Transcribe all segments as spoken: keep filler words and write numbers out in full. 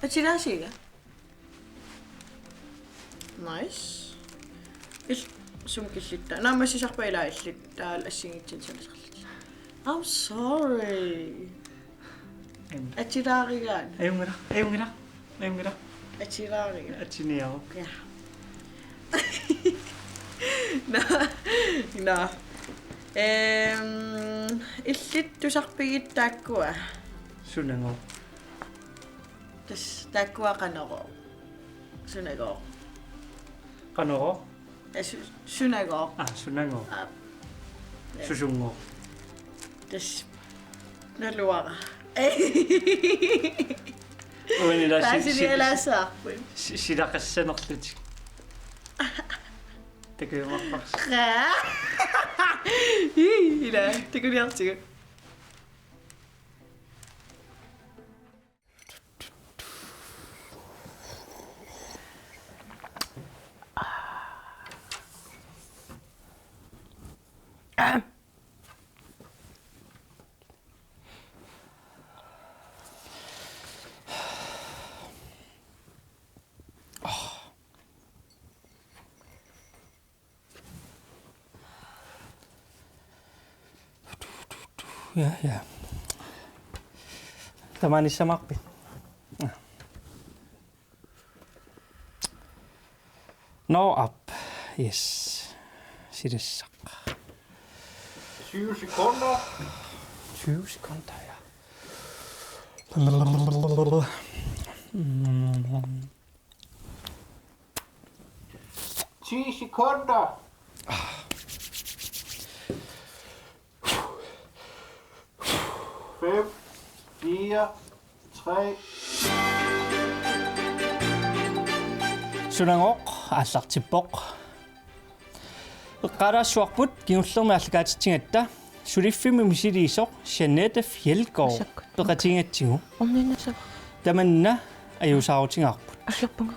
Atilaasiga. Nice. Il-, sumut killittaa? Naammassisarpa ilaa illit? Taava assigiinngitsunik sanasarlutit. I'm sorry. Atilaarigaana. Ajunngilaq, ajunngilaq, ajunngilaq. Atilaarigaana. Atiniaruk. Ja. Nå. Nå. Ehm, illit tusarpigit taakkua? Sunagooq. Tassa taakkua Qanorooq. Sunagooq. Qanorooq? Ja, su-, Sunagooq. Ah, Sunagooq. Aap. Ja. Susunngooq. Tassa naluara. Uani la si-, taasili si-, alaassaarput. Si-, silaqassanerlutik. Takujumaarparsi. Qaa. Ii, ila, takuniartigu. Ja, ja. Tamaanissamaarpit? Nå, aap. Yes. Silassaq. Syv sekunder. Tyve sekunder, ja. Ti sekunder. Fem, fire, tre. Sunagooq aallartippoq. Eqqaalaassuarput kingullermi aallakaatitsigatta suliffimmi misiliisoq Jeanette Fjeldgaard. Massakkut. Peqatigigatsigu. Orninnassavat. Tamanna ajuusaarutigaarput. Agerpunga.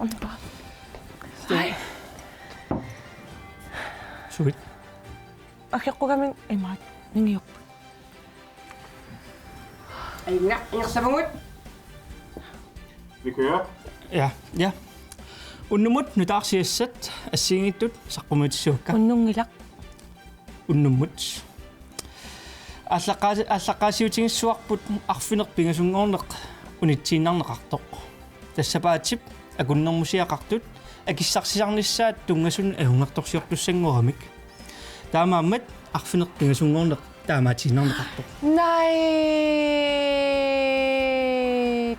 Ornipara. Ai. Suit. Agerpugamik imaat ningiorput. Ajunngilaq, ingerlavugut. Vi kører. Ja, ja. Unnummut nutaarsiassat assigiinngitsut saqqummiutissavakka. Unnunngilaq. Unnummut. Aallaqqaasi-, aallaqqaasiutigissavarput arfineq-pingasunngorneq unitsiinnarneqartoq. Tassa paatip akunnermusiaqartut akissarsisarnissaat tunngasunik ajunngitsorsiortussanngoramik. Taamaammat arfineq-pingasunngorneq taamaatiinnarneqarpoq. Nej,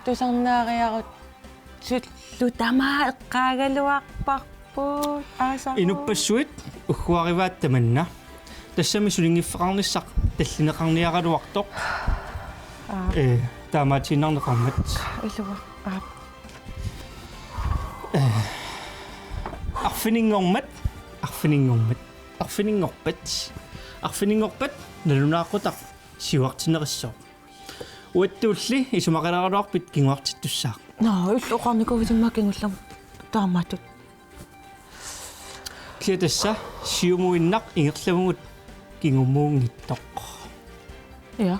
tusarnaariarutsillu tamaat eqqaagaluarparput, aasaq. Inuppassuit ugguarivaat tamanna. Tassami sulinngiffeqarnissaq tallineqarniaraluartoq. Aa. Ee, taamaatiinnarneqarmat. Iluaq. Aap. Ee, arfininngormat, arfininngormat. Arfininngorpat. Arfininngorpat nalunaaqutaq siuartinneqassaaq. Uattulli isumaqaleraluarpit kinguartittussaaq. Nå, illit oqarnikuuisimma kingullermik taamaattut. Kisianni tassa siumuinnaq ingerlavugut kingummuunngitsoq. Ja.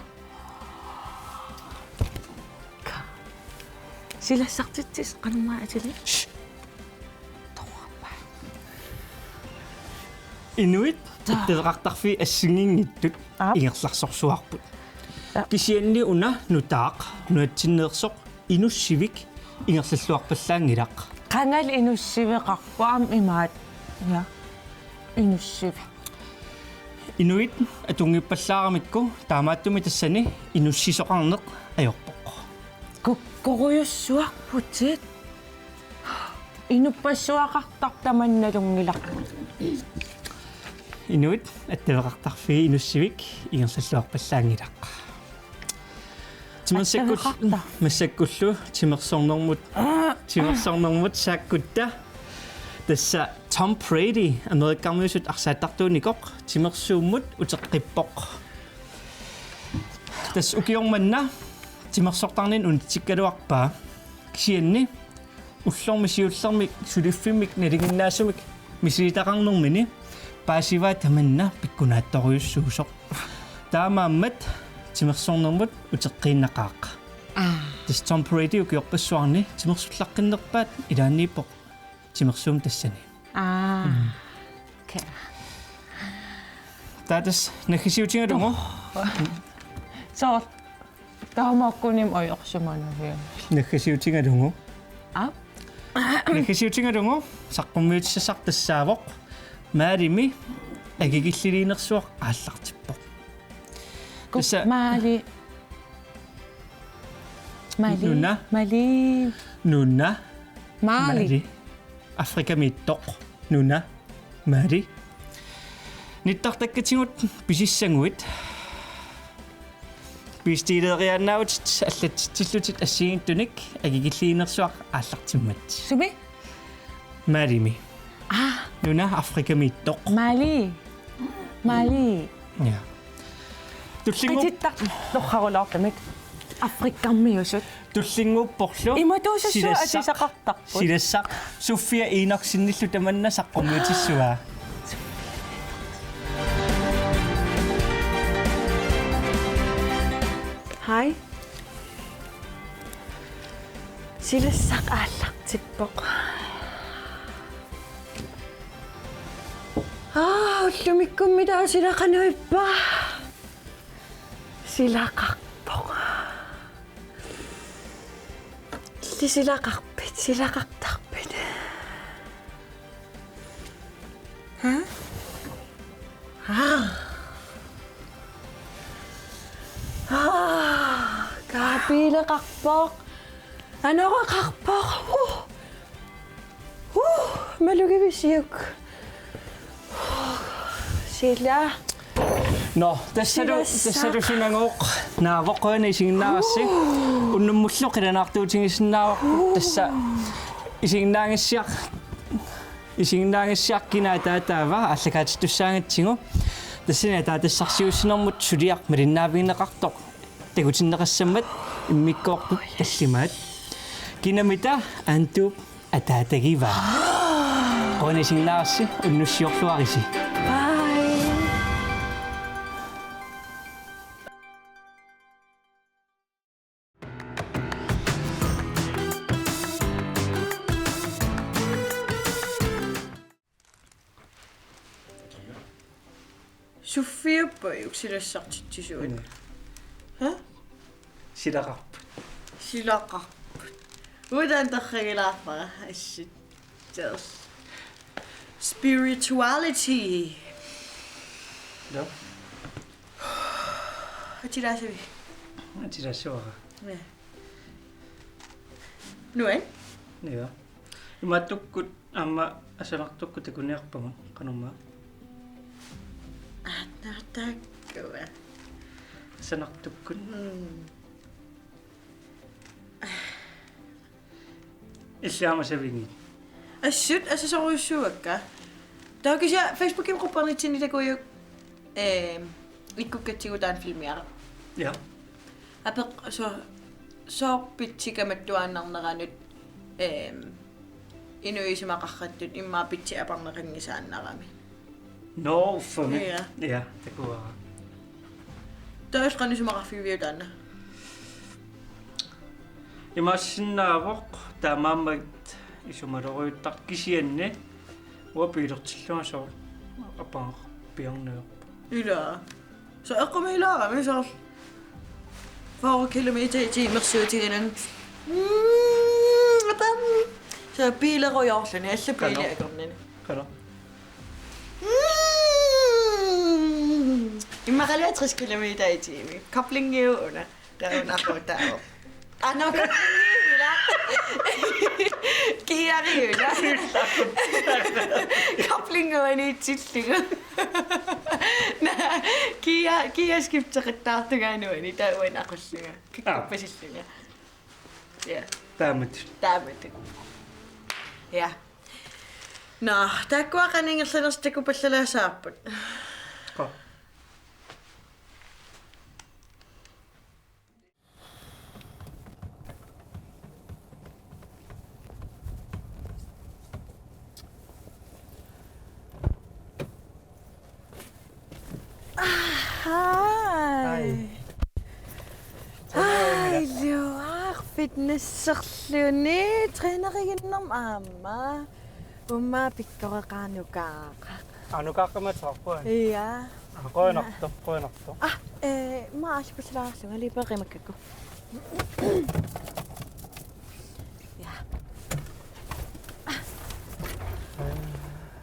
Silassartitsisut qanormaa atilik? Shh. Torrappa. Inuit. Taa. Attaveqartarfiit assigiinngitsut. Aap. Ingerlarsorsuarput. Ja. Kisianni una nutaaq nunatsinneersoq Inussivik ingerlalluarpallaanngilaq. Qangali inussiveqarpoq aamma imaat. Ja. Inussiveq. Inuit atunngippallaaramikkit taamaattumik tassani inussisoqarneq ajorpoq. Kukkorujussuarputit. Inuppassuaqartartut tamanna nalunngilarput. Inuit attaveqartarfiit Inussivik ingerlalluarpallaanngilaq. Timersakkul-, attaveqartarfik. Massakkullu timersornermut, timersornermut saakkutta. Tassa Tom Brady, Amerikamiusut arsaattartuunikoq, timersuummut uteqqippoq. Tassa ukioq manna timersortarninni unitsikkaluarpaa. Kisianni ullormi siullermi suliffimmik nalinginnaasumik misilittagaqarnermini paasivaa tamanna pikkunaatsorujussuusoq. Taamaammat timersornermut uteqqiinnaqaaq. Aa. Tassa Tom Brady ukiorpassuarni timersullaqqinnerpaat ilaanniippoq timersuum tassani. Aa. Mm. Okay. Taava tassa naggasiutigalugu. Oh. Soorlu taamaakkunim ajorsimanerujuk. Naggasiutigalugu. Aa? Naggasiutigalugu saqqummiutissassaq tassaavoq Malimi akikilliliinersuaq aallartippoq. Ku-, tassa Mali. Mali. Nuna. Mali. Nuna. Mali. Mali. Afrikamiittoq. Nuna. Mali. Nittartakkatigut pisissaguit. Pistiileriaannaavutit allatsitsillutit assigiinngitsunik akikilliliinersuaq aallartimmat. Sumi? Malimi. Aa. Nuna Afrikamiittoq. Mali. Mali. Ja. Tullinngu-, qitittar-, torrarulaartumik. Afrikamiusut. Tullinnguupporlu. Imatuusussuaq silassaq, atisaqartarput. Silassaq Sofia Enoksenillu tamanna saqqummiutissavaa. Hej. Silassaq aallartippoq. Aa, ullumikkummi taava sila qanoq ippa? Silaqarpoq. Illit silaqarpit, silaqartarpit? Ha? Aa. Aa, kaapiileqarpoq. Anoreqarpoq. Uh. Uh, malugivisiuk. Sila. Nå, tassalu, silassaq. Tassalu sunagooq. Naavoq, qujanaq isiginnaarassi. Unnummullu qilanaartuutigisinnaavoq. Tassa isiginnaagassiaq, isiginnaagassiaq kina ataataava aallakaatittussaagatsigu. Tassani ataatassarsiuussinermut suliaq malinnaavigineqartoq takutinneqassammat immikkoortut tallimaat. Kinamita Antuup ataatagivaa. Qujanaq isiginnaarassi, unnussiorluarisi. Bye. Sofia Bøyuk silassartitsisuat. Mm. Ha? Silaqarput. Silaqarput. Udan tarragilaarpara assut. Tjus. Spirituality. Ja. Atilaasavi. Atilaassavara. Ja. Nuan? Ja. Imaattukkut aamma asanartukkut takuniarpagut qanormaa. Aatna taakkua. Asanartukkut. Mm. Illit aamma savigit. Assut, asasorujussuuakka. Taava kisianni Facebookimi quppernitsinnit takujuk, ehm, ikkukkatsigu taanna filmiara. Ja. Apeq-, so-, soorpit sikamattuaannarneranut, ehm, inuit isumaqartut immaqa pitsi aparneqanngisaannarami. Nå, uffami. Ja. Ja, takuara. Taava qanoq isumaqarfigiviuk taanna? Imaassinnaavoq taamaammat isumalorujuttar kisianni uanga biilertillunga soorlu apangarpiarniarpoq. Ila. Soorlu eqqumiilaarami soorlu fyrre kilometer i timersuutigalugu. Mm, atam. Soorlu biilerujoorluni, alla biili. Qanoq? Akornanni. Qanoq? Mm. Immaqalu tres kilometer i timen. Koblingip una. Taava una aqutaavoq. Ano, koblingip una. Kiariuna. Koblinguani itsillugu. Naa, kia, kia skifteqattaartunga anuani, taava una aqullunga. Aa. Kikkuppasillugu. Ja. Taamatut. Taamatut. Ja. Nå, taakkua qanoq ingerlanersoq takupallalaassavarput. Qaa. Hej. Hej. Hej, Liuarp. Fitnesserluni træneriginnermi aamma. Uummaa pikkoreqaaq nukaaraq. Aa, nukaarama taarpua. Ja. Aa, qujanartoq, qujanartoq. Aa, ee, ma alpasalaarsunga lipeqimakkakku. Ja.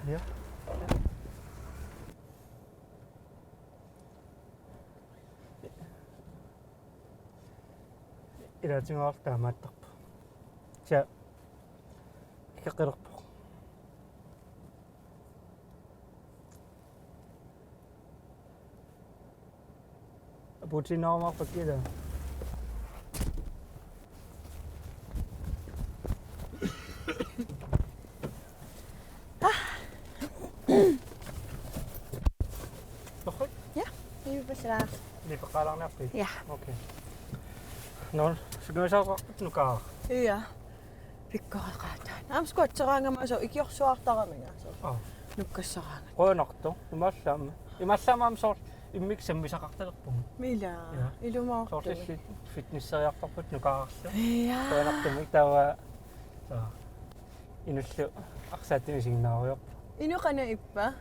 Ja. Ilaatigut taamaattarpoq. Sia. Ikkaqilerpoq. Putinaarumaarpakka ila. Torrak? Ja, lipeqalaarlunga. Lipeqalaarniarpit? Ja. Okay. Nå, sungiusaasoqarpit nukaaraq? Ja. Pikkoreqaaq taanna. Aamma squatseraangama soorlu ikiorsuartaraminga soorlu. Aa. Nukkassaraangama. Qujanartoq. Imaallaammi. Imaallaammi aamma soorlu immikkut sammisaqartalerpugut. Ila. Ja. Ilumoortumik. Soorlu illit fitnesseriartorput nukaararlu. Ja. Qujanartumik taava. Soo. Inullu arsaattunik isiginnaarujoorpoq. Inuk qanoq ippa?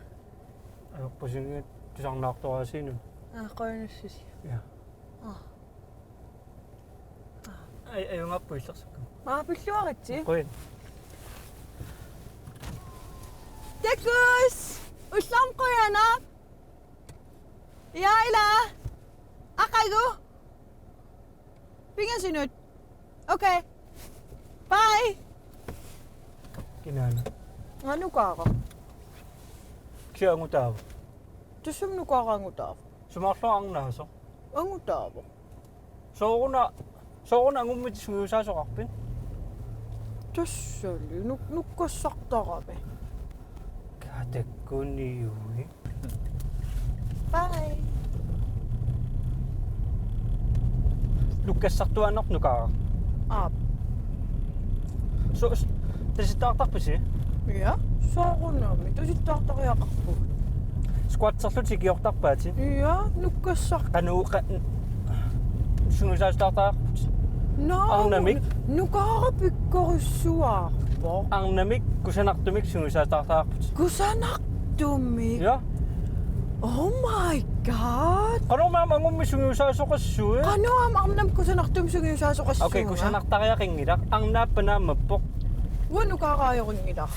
Ajorpusinnginnama tusarnaartoraasiinut. Aa, qujanassusia. Ja. Aa. Aj-, ajunngilaq illersukku. Maa pilluaritsi. Qujan. Takuss! Ullormi qujanaq. Ja, ila. Aqagu. Pingasunut. Okay. Bye. Kinaana? Aa, nukaaraq. Kisianni angutaavoq. Tassami nukaaraq angutaavoq. Sumaarluarnaasoq. Angutaavoq. Sooruna, sooruna angummit sungiusaasoqarpit? Tassali nuk-, nukkassartarami. Katakkuniui. Bye. Nukkassartuaannarpoq nukaaraq. Aap. So, s-, tasittaartarpisi? Ja, soorunami. Tasittaartariaqarpugut. Squatserlutit ikiortarpaatit? Ja, nukkassar-. Qanoq qa-, sungiusaasoqartarputit? Naa, arnamik? Nukaaraq pikkorissuarpoq. Arnamik kusanartumik sungiusaasoqartarputit? Kusanartumik? Ja. Oh my God. Qanoq aamma angummit sungiusaasoqassui? Qanoq aamma arnamik kusanartumik sungiusaasoqassuunga? Okay, kusanartariaqanngilaq. Arnaappa naammappoq. Uanga nukaaraq ajorinngilaq.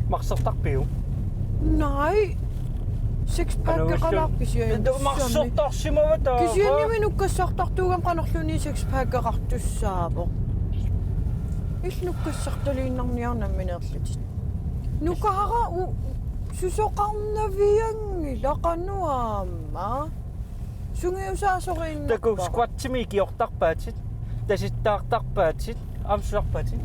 Marsertarpiuk? Nej. Sixpackeqalaarpoq kisianni. Marsertarsimavaa taava. Kisiannimi nukkassartartuugami qanorluunniit sixpackeqartussaavoq. Illit nukkassartaliinnarniarnammineerlutit. Nukaaraq u-, susoqarnavianngilaq qanoq aamma. Sungiusaasoriinnarpara. Takuuk squatsimik ikiortarpaatit, tasittaartarpaatit, aamma susaarpaatit?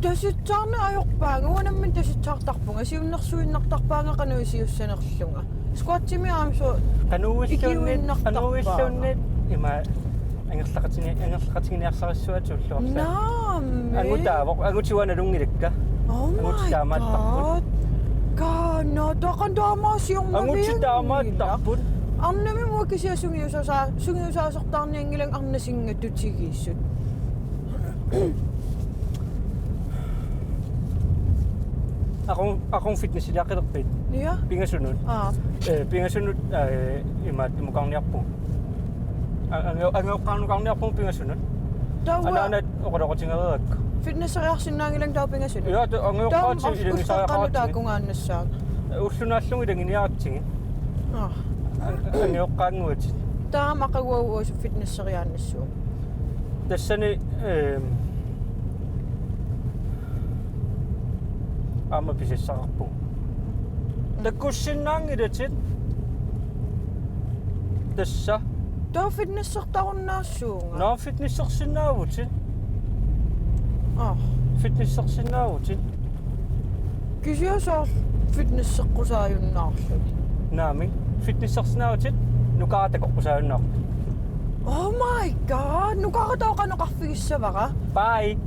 Tasittaarneq ajorpaanga, uanga nammineq tasittaartarpunga, siunnersuinnartarpaanga qanoq iliussanerlunga. Squatsimik aamma su-, qanoq ililluunniit, ikiuinnartarpaanga. Qanoq ililluunniit, ima angerlaqatini-, angerlaqatiginiarsarissuatit ulluarsaat. Naamik. Angutaavoq, angutit uanga nalunngilakka. Oh my God. Angutit taamaattarput. Kaana, takan taamaasiornavianngilaq. Angutit taamaattarput. Arnamik uanga kisianni sungiusaasa-, sungiusaasortaarnianngilanga arnat singatutigisut. Aqagu, aqagu fitnessiliaqqilerpit? Ja. Pingasunut? Aa. Ee, pingasunut, ee, imaattunukarniarpugut. A-, ange-, angajoqqaanukarniarpugut pingasunut. Taava. Anaanat oqaloqatigereerakku. Fitnesseriarsinnaanngilanga taava pingasunut. Ja, ta-, angajoqqaatsit. Taava ilanngussaqarnut ilanngussariaqartut taakkununnga annassaagut. Ulloq naallugu ilanngunniaratsigit. Aa. An-, angajoqqaannguatit. Taava aqaguagu uagut fitnesseriaannassuugut. Tassani, ehm, aamma pisassaqarpugut. Takussinnaanngilatit. Tassa. Taava fitnessertarunnaassuunga. Nå, fitnessersinnaavutit. Aa. Fitnessersinnaavutit. Kisianni soorlu fitnesseqqusaajunnaarluni. Naamik. Fitnessersinnaavutit, nukaaraq takoqqusaajunnaarput. Oh my God, nukaaraq taava qanoq qarfigissavara? Bye.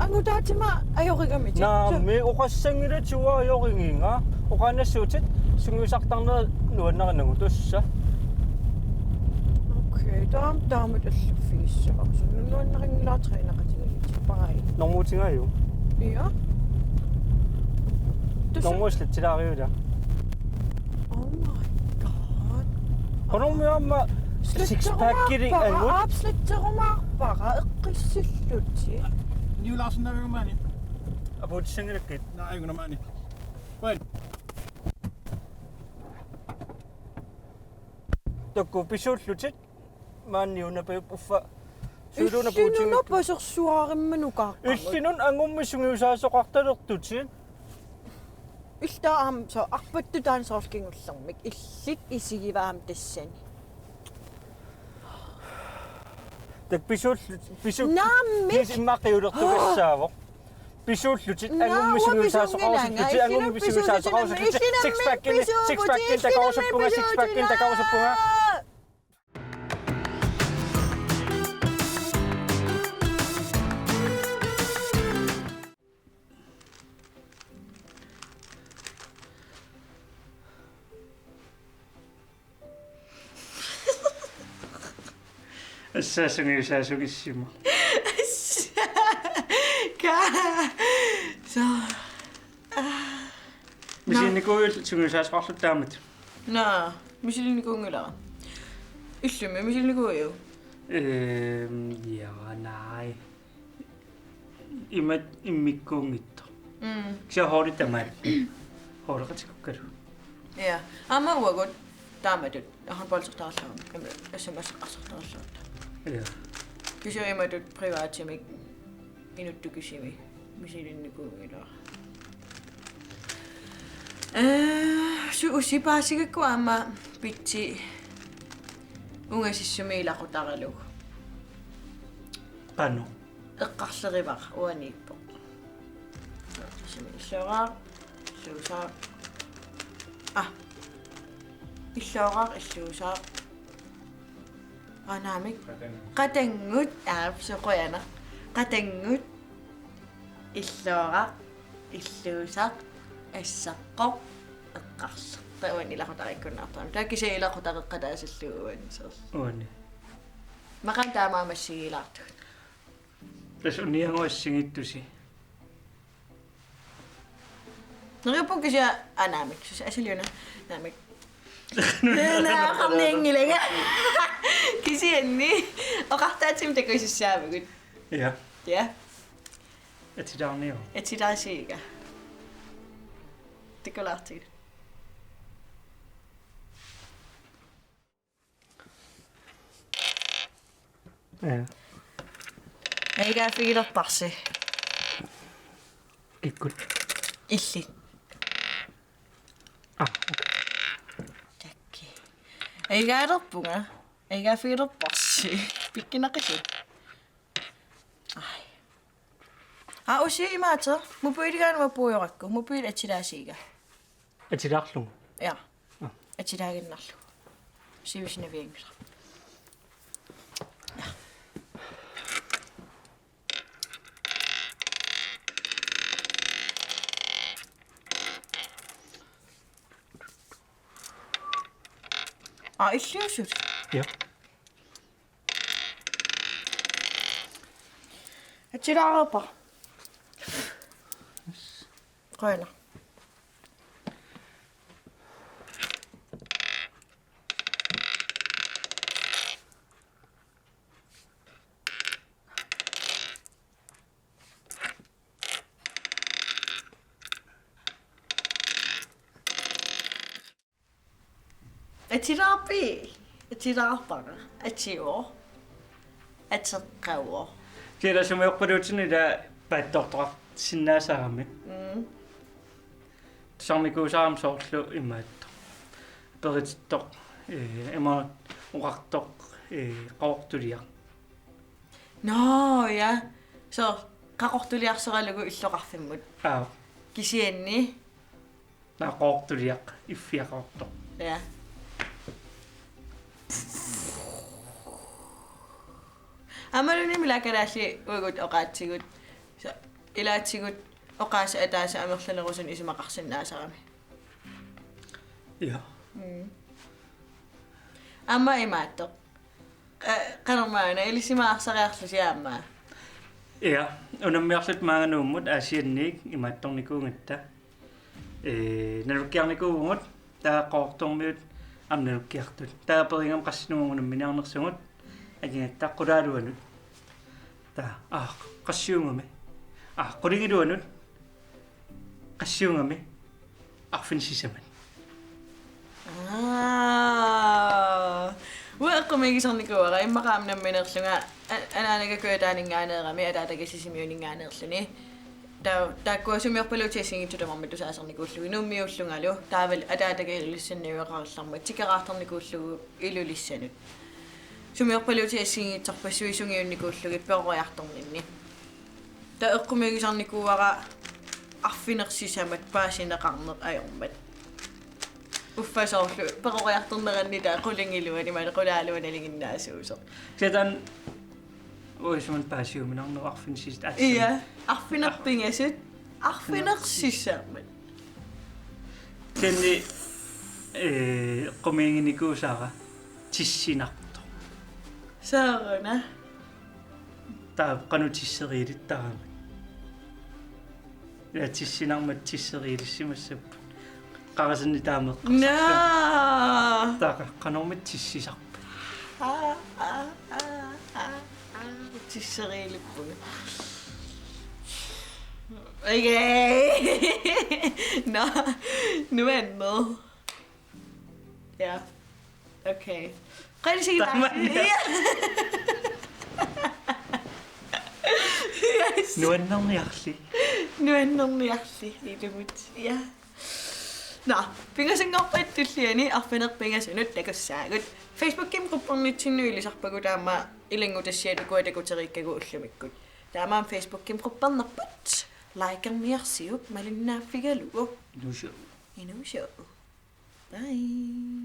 Angutaatima ajorigamitit. Naamik, oqassanngilatigut ajorigiga. Oqaannassuutit, sungiusartarnerit nuannarinagu tassa. Okay. Okay, taam-, taamatut allaffigissavarsi. Nuannarinngilaa træneqatigiittippai. Normuutigaaju. Ja. Tusa- Normuuslit tilaariuda. Oh my God. Qanormi aamma sixpackili angut. Aap, slitterumaarpara eqqissillutit. Niu Larsen, der er jo mand. Apuutissanngilakka. Nej, ikke mand. Takuuk pisuullutit maani una pe-, uffa. Suuluuna illinuna puutigut. Pasersuarimma nukaaqqamut. Illinut angummi sungiusaasoqartalertutit. Iltaa aamma so arpattut taanna soorlu kingullermik. Illit isigivaa aamma tassani. Tak pisuullu-, pisu-, naamik. Pis-, immaqa qiulertugassaavoq. Pisuullutit, naa, angummi sungiusaasoqarusuttutit, illinut angummi sungiusaasoqarusuttutit, illinut sixpackini, pisuuvutit, sixpackini takorsuppunga, illinut sixpackini takorsuppunga. Assaasungiusaasugissima. Ka. So. Misilinikuuit sungiusaasoqarlutit taamatut? Naa, misilinnikuunngilara. Illumi misilinnikuuiuk? Ehm, ja, nej. Imatut immikkuunngitsoq. Mm. Kisianni holdit tamaat. Holdeqatikkukkalu. Ja. Aamma uagut taamatut håndboldertarallarami. Aamma S M S-eqartarallarami. Ja. Kisianni imatut privatimik inuttut kisimi misilinnikuunngilara. Eh, su-, usi paasigakku aamma pitsi ungasissumi ilaqutaralugu. Qanoq? Eqqarlerivara uaniippoq. Sumi illooraq, illuusaaq. Ah. Illooraq, illuusaaq. Aa, naamik. Qatanngut. Qatanngut. Aa, soqujana. Qatanngut. Illooraq. Illuusaq. Assaqqoq. Eqqarleq. Taava uani ilaqutariikkunnaartarami. Taava kisianni ilaqutareqqataasallugu uani soorlu. Uani. Maqaam taamaammat assigiilaartugut. Tassa unianguassigittusi. Neriuppunga kisianni anaamik. Sus asiliuna. Naamik. Naaqarnianngilanga. Kisianni. Oqartaatsimik takusussaavagut. Ja. Ja. Atilaarniu. Atilaasiga. Takulaartigu. Ja. Ajugaaffigilerparsi. Kikkut? Illit. Ah, okay. Takki. Ajugaalerpunga. Ajugaaffigilerparsi. Pikkunaqisut. Ai. Aa, usi imaattoq. Mobiiligaanni puujorakku. Mobiili atilaasiga. Atilaarlugu? Ja. Aa. Atilaaginnarlugu. Sivisunavianngilaq. Ja. Aa, illuusut. Ja. Atilaarpara. Qujanaq. Atilaarpit? Atilaarpara. Ativoq. Ateqqavoq. Kila sumiuppuluutini ila paatsoortoqarsinnaasarami. Mm. Tusarnikuusarami soorlu imaattoq. Peritittoq, eh, ima oqartoq, eh, Qaqortuliaq. Nå, ja. Så, Qaqortuliarsoralugu illoqarfimmut. Aa. Kisianni. Naa, Qaqortuliaq, iffiaqartoq. Ja. Aammalumi ila kalaallit uagut oqaatsigut. Så, ilaatigut oqaaseq ataaseq amerlanerusunik isumaqarsinnaasarami. Ja. Mm. Aamma imaattoq. Qanormaana ilissimaarsareerlusi aamma? Ja, unammiarluta maanga Nuummut Aasianniit imaattornikuugatta. Ee, nalukkiarnikuuvugut, taava Qaqortormiut aamma nalukkiartut. Taava periarfissat unamminiarnersugut, akigatta qulaaluanut. Taava, aa, qassiugami. Aa, qulingiluanut. Qassiugami. Arfineq-sisamat. Aa. Uanga eqqumiigisarnikuuara immaqa aamma nammineerlunga a-, anaanaga Kujataaninngaanneerami ataataga Sisimiuninngaanneerluni. Taa-, taakkua sumiorpaluutit assigiinngitsut tamarmik tusaasarnikuullugit Nuummiuullungalu taavalu ataataga Ilulissanniueqarallarmat tikeraartarnikuullugu Ilulissanut. Sumiorpaluutit assigiinngitsorpassuit sungiunnikuullugit peroriartorninni. Taava eqqumiigisarnikuuara arfineq-sisamat paasineqarneq ajormat. Uffa soorlu peroriartorneranni taava qulingiluanut imaluunniit qulaaluanut nalinginnaasuusoq. Kisianni uisman paasiuminarneq arfineq-sisat assam. Ja, arfineq-pingasut, arfineq-sisamat. Kisianni, ee, eqqumiiginikuusara tissinartoq. Sooruna? Taava qanoq tisseriilittaramik. Ja tissinarmat tisseriilissimassapput. Qarasanni taameeqqarsarput. Naa. Taava qanormita tissisarput. Aa, aa, aa, aa, aa. Tisseriilippugut. Okay. Nå, nuanneq. Ja. Okay. Qanisi. Tamanna. Ja. Yes. Nuannerniarli. Nuannerniarli ilumut. Ja. Nå, pingasunngorpat tulliani arfineq-pingasunut takussaagut. Facebookimi quppernitsinnut ilisarpagut aamma ilanngutassiat ukua takuteriikkagut ullumikkut. Taamaammat Facebookimi quppernerput likerniarsiuk malinnaaffigalugu. Inuusuu. Inuusuu. Bye.